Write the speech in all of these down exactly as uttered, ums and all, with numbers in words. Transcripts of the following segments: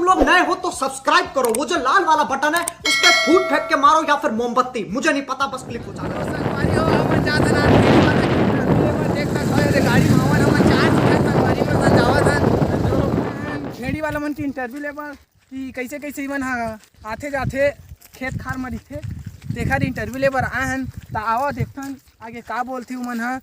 तो नए हो तो सब्सक्राइब करो, वो जो लाल वाला बटन है उस पर फूट फेंक के मारो या फिर मोमबत्ती, मुझे नहीं पता, बस क्लिक हो जाना। संगवारी हो, हमन जात हन आज भेड़ी वाला के interview ले बर। देख सकत हो, ये गाड़ी म हवन, हमन चार झन संगवारी मन संग जावत हन। भेड़ी वाला मन के इंटरव्यू ले बर कि कैसे कैसे इमन ह आथे जाथे, खेत खार म रहिथे, तेखर इंटरव्यू ले बर आए हन। त आवा देखथन आगे का बोलथे उमन ह,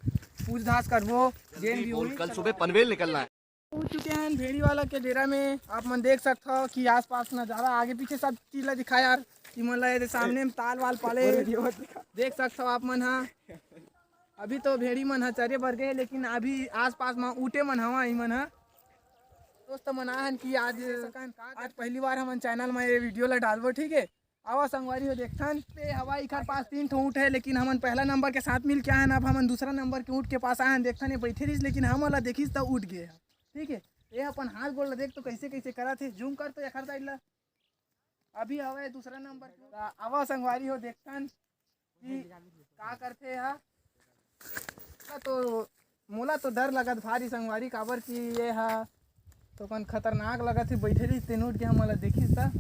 पूछताछ करबो। जल्दी जेन भी बोल, होही कल सब सुबह पनवेल निकलना है। पहुंच चुके हैं भेड़ी वाला के डेरा में। आप मन देख सकत हो कि आसपास नजारा, आगे पीछे सब चीज ला दिखा यार। इमन ला ये सामने में ताल वाल पाले, देख सकत हो आप मन हा। अभी तो भेड़ी मन हा चरे बर गए, लेकिन अभी आसपास में ऊंटे मन हवा इमन हा। दोस्त मन आहन कि आज, आज पहली बार हमन चैनल में ये वीडियो ला डालबो, ठीक है। आवा संगवारी हो देखथन, पे हवा इखर पास तीन ठो ऊँट है, लेकिन हमन पहला नंबर के साथ मिल के आए हन। अब हमन दूसरा नंबर के ऊँट के पास आए हन, देखथन ये बैठे रहिस, लेकिन हमन ला देखिस त उठ गए। ठीक है, ये अपन हाथ गोड़ ला देख तो कैसे कैसे करत हे, जूम कर तो एखर साइड ला। अभी हवे दूसरा नंबर के ऊँट। त आवा संगवारी हो देखथन कि का करथे हा। तो मोला तो डर लगत भारी संगवारी, काबर कि ये हा तो कन खतरनाक लगत हे, बैठे रहिस तेन उठ के हमन ला देखिस त।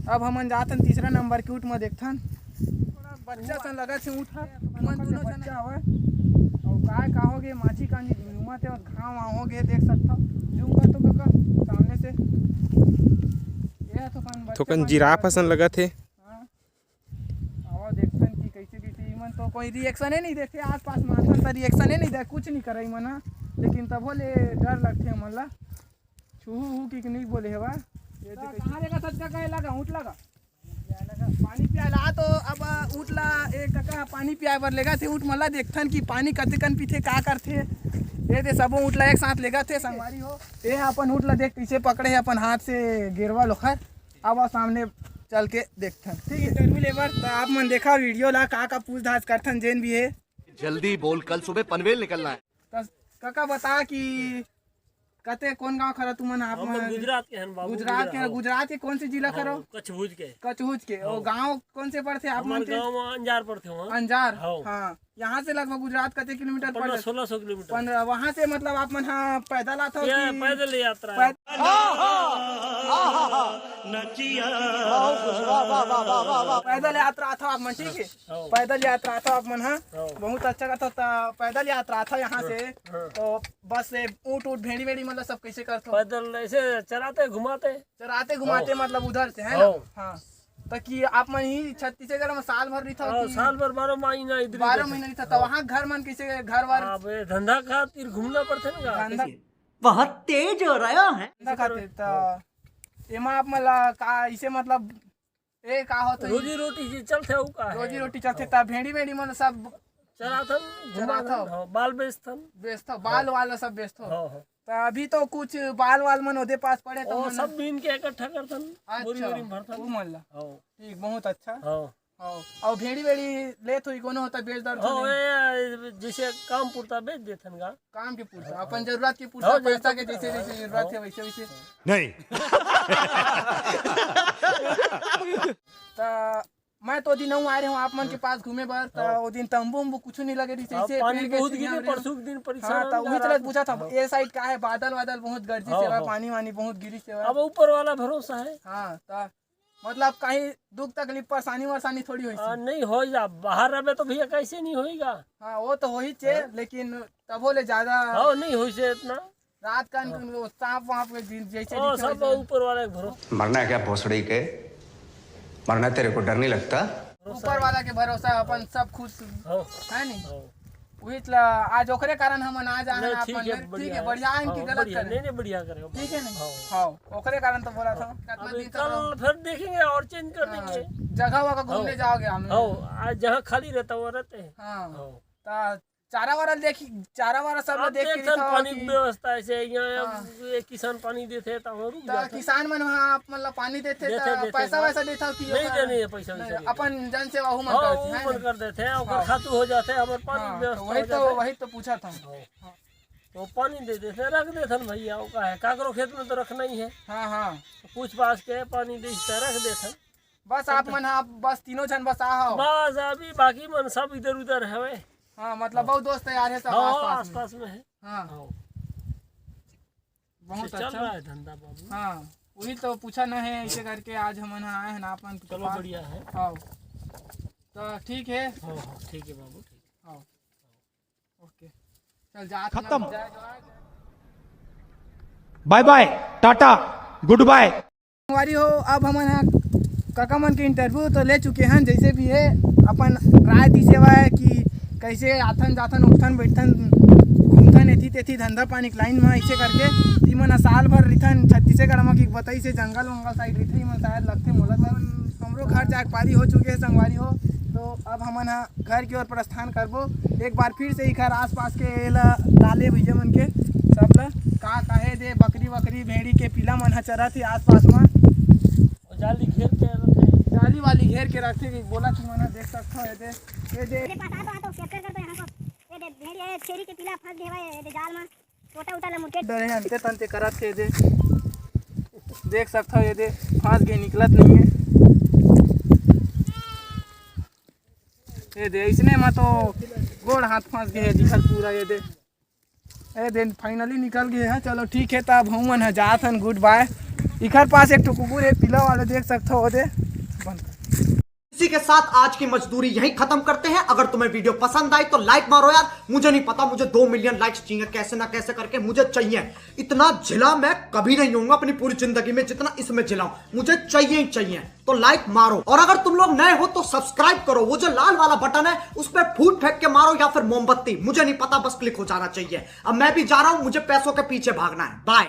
अब हमन जाथन तीसरा नंबर के ऊँट म देखथन। थोड़ा बच्चा सन लगत हे ऊँट हा, हमन दोनों झन बच्चा हवय। अउ काय का होगे, माछी कांजी झुमत हे, घाव वाव होगे, देख सकथव। जूम कर तो कका सामने से, ये हा तो कन बच्चा थोकन सन जिराफ लगत हे। असन लगत हे। हाँ। आवा देखथन कि कैसे दिखथे। इमन तो कोई रिएक्शन ही नहीं देथे, आसपास में आथन त रिएक्शन ही नहीं दे, कुछ नहीं करे इमन हा। लेकिन तभो ले डर लगथे हमन ला। छुहू हू कि नहीं बोले हवा। ये तो कहाँ लेगा सच का कहे लगा, ऊँट लगा। पानी पियाला तो अब ऊँट ला एक टका पानी पियाए बर लेगा थे। ऊँट मन ला देखथन कि पानी कतेकन पीथे, का करथे। ये दे सबो ऊँट ला एक साथ लेगा थे संगवारी हो। ये अपन ऊँट ला देख कैसे पकड़े हे अपन हाथ से गेरवा लोखर। अब सामने चल के देखथन, ठीक है। इंटरव्यू लेबर त आप मन देखा वीडियो ला, का का पूछताछ करथन जेन भी है। जल्दी बोल, कल सुबह पनवेल निकलना है। त काका बता कि कते कौन गांव खरा तुमन आप हमन मन? गुजरात के हन बाबू, गुजरात के, गुजरात। गुजरात के कौन से जिला खरो? हाँ, कछभुज के। कछभुज के। ओ हाँ। गांव कौन से पड़थे आप हमर मन के? गांव में अंजार पड़थे वहाँ। अंजार? हाँ। हाँ। यहाँ से लगभग गुजरात कते किलोमीटर पड़ पन्द्रह जाथे? सोलह सौ किलोमीटर। पन्द्रह, वहाँ से मतलब आप मन हाँ पैदल आथव ये कि? पैदल यात्रा है। पैद-, पैदल यात्रा आथव आप मन, ठीक है? हाँ। पैदल यात्रा आथव आप मन, हाँ। हाँ। बहुत अच्छा करथव। त पैदल यात्रा आथव यहाँ से, हाँ। तो बस से ऊँट, ऊँट, भेड़ी, वेड़ी मतलब सब कैसे करथव? पैदल ऐसे चराते, घुमाते। चराते, घुमाते हाँ। मतलब उधर से, है ना? हाँ। हाँ। त कि आप मन ही छत्तीसगढ़ में साल भर रहिथव हाँ, कि? साल भर, बारह महीना इधर ही बारह रहथन। महीना रहिथव, त हाँ। वहाँ घर मन कैसे, घर वर? अब ये धंधा खातिर घूमना पड़थे ना। धंधा बहुत तेज हो रहा है। धंधा खातिर, त हाँ। एमा आप मन ला का इसे मतलब ए, का होत हे? रोजी रोटी जी चलथे, अउ का हे? रोजी रोटी चलथे, हाँ। त भेड़ी वेड़ी मन सब चराथन, चराथव। घुमाथन, हाँ, बाल बेचथन। बेचथव, बाल हाँ। वाल सब बेचथव। हाँ, हाँ। त अभी तो कुछ बाल वाल मन ओदे पास पड़े त ओ, मन सब बीन के इकट्ठा करथन, अच्छा, बोरी बोरी में भरथन। वो मन ला। हाँ। ठीक, बहुत अच्छा। हाँ। हाँ। अउ भेड़ी वेड़ी लेत होई कोनो होता बेच डारथन हाँ, नहीं? ए, जैसे काम पुरता बेच देथन गा। काम के पुरता, हाँ, अपन हाँ। जरूरत के पुरता, हाँ, पैसा जरूरत के जैसे, हाँ, जैसे जरूरत हाँ। हे, वैसे, वैसे। नहीं। त मैं तो दिन आए रहे हूँ आप मन के हाँ। पास घूमे बर, त हाँ। वो दिन तंबू उम्बू कुछ नहीं लगे रहिस, हाँ, ऐसे पानी पेड़ के बहुत छाँव गिरे रहे। परसों के दिन, परेशान हाँ, त उही डहर चलत आदमी। पूछा था, हाँ। ये साइड का है, बादल वादल बहुत गरजिस हाँ, हे, हाँ। पानी वानी बहुत गिरिस हे। अब ऊपर वाला भरोसा है। हाँ, त मतलब कहीं दुख तकलीफ, परेशानी वरेशानी थोड़ी होइस? आ, नहीं हो जा, बाहर रहबे तो भैया कैसे नहीं होएगा? हाँ, वो तो होही चे, हाँ। लेकिन तभो ले ज्यादा हाँ, नहीं होइस इतना। रात का हाँ। वो सांप वाप के जिन-, जैसे ओ, दिखे सब वैसे। ऊपर वाले के भरोसा। मरना है क्या भोसड़ी के? मरना है, तेरे को डर नहीं लगता? ऊपर वाला के भरोसा अपन सब खुश हाँ। है नहीं? हाँ। उही ला आज ओकरे कारण हमन आज आए हाँ, हैं आप ठीक मन है, मेर। ठीक बढ़िया है, है। बढ़िया है, इनकी हाँ, गलत बढ़िया, कर रहे नहीं, हैं। नहीं, बढ़िया करे हो। ठीक है नहीं? हाँ। हाँ, ओकरे कारण तो बोला था। कितना अभी दिन कल तक फिर देखेंगे और चेंज कर हाँ, देंगे। जगह वगह घूमने हाँ। जाओगे आप लोग? हाँ, आज जहाँ खाली रहता हुआ रहते हैं। हाँ। हाँ। त चारा वारा देखी, चारा वारा सब आप देख के देखथन दिखाओ पानी कि के व्यवस्था ऐसे यहाँ हाँ। ये किसान पानी देथे त वहाँ रुक त जाथन। किसान मन वहाँ आप मन ला पानी देथे देथे, त देथे, पैसा हाँ। वैसा देथव कि नहीं ओकर? देने है पैसा नहीं, वैसा नहीं। अपन जन सेवा हूँ मन हाँ, करथे, वो है मन ना? कर देथे, ओकर हाँ। खातू हो जाथे, हमर पानी हाँ, व्यवस्था तो वही हो तो, जाथे। वही तो पूछा था। हाँ। हाँ। तो पानी दे देथे, रख देथन भैया, वो का है, काकरो खेत में तो रखना ही है। हाँ, हाँ। तो पूछ पाछ के पानी दे त रख देथन। बस आप मन, आप बस तीनों झन बस आ हो। बस अभी बाकी मन सब इधर उधर हवे। हाँ, मतलब हाँ। बहुत दोस्त यार है सब हाँ, आसपास में। आसपास में है। हाँ। हाँ। बहुत चल अच्छा। रहा है धंधा बाबू। हाँ। वही तो पूछा न हे, ऐसे करके आज हमन ह आए हन अपन चलो, पास। बढ़िया है। हाँ, तो ठीक है। हाँ, हाँ, ठीक है बाबू, ठीक। हाँ, ओके, चल जात हन। खत्म। जय जोहार। बाय बाय, टाटा, गुड बाय। संगवारी हो, अब हमन ह काका मन के इंटरव्यू तो ले चुके हन, जैसे भी है अपन राय दिसे हवय कि कैसे आथन जाथन, उठथन बैठथन, घूमथन एथी तेथी, धंधा पानी के लाइन म, ऐसे करके तीमन ह साल भर रिथन छत्तीसगढ़ म, कि बताई से जंगल वंगल साइड रिथे, इमन शायद लगथे मोला तो। हमरो घर जाके पारी हो चुके हे संगवारी हो, तो अब हमन ह घर की ओर प्रस्थान करबो। एक बार फिर से इखर आसपास के एला डाले भैया मन के सब ला का काहे दे, बकरी वकरी भेड़ी के पीला मन ह चरत हे आसपास म। जाली घेर के रखे। जाली वाली घेर के रखे कि बोला कि मन देख सकथो। ये दे, ये दे। मेरे पास आ तो, आ तो कैप्चर कर दो यहाँ को। ये दे भेड़ी है, छेरी के पीला फंस गए भाई, ये दे जाल में। टोटा उटा ला मुर्गे। डरे अंते तंते करत हे दे। देख सकथो ये दे, फंस गए, निकलत नहीं है। ये दे, इसने में तो गोड़ हाथ फंस गए हैं जिखर पूरा। ये दे, ये दे, फाइनली निकल गए हैं। चलो ठीक है, तब हम मन ह जात हन, गुड बाय। इखर पास एक ठो कुकुर है पीला वाला, देख सकथो वो दे। बंद कर। इसी के साथ आज की मजदूरी यहीं खत्म करते हैं। अगर तुम्हें वीडियो पसंद आई तो लाइक मारो यार, मुझे नहीं पता, मुझे दो मिलियन लाइक्स चाहिए कैसे ना कैसे करके, मुझे चाहिए। इतना झिला मैं कभी नहीं होऊंगा अपनी पूरी जिंदगी में जितना इसमें झिला हूं, मुझे चाहिए ही चाहिए। तो लाइक मारो, और अगर तुम लोग नए हो तो सब्सक्राइब करो, वो जो लाल वाला बटन है उस पर फूट फेंक के मारो या फिर मोमबत्ती, मुझे नहीं पता, बस क्लिक हो जाना चाहिए। अब मैं भी जा रहा हूं, मुझे पैसों के पीछे भागना है। बाय।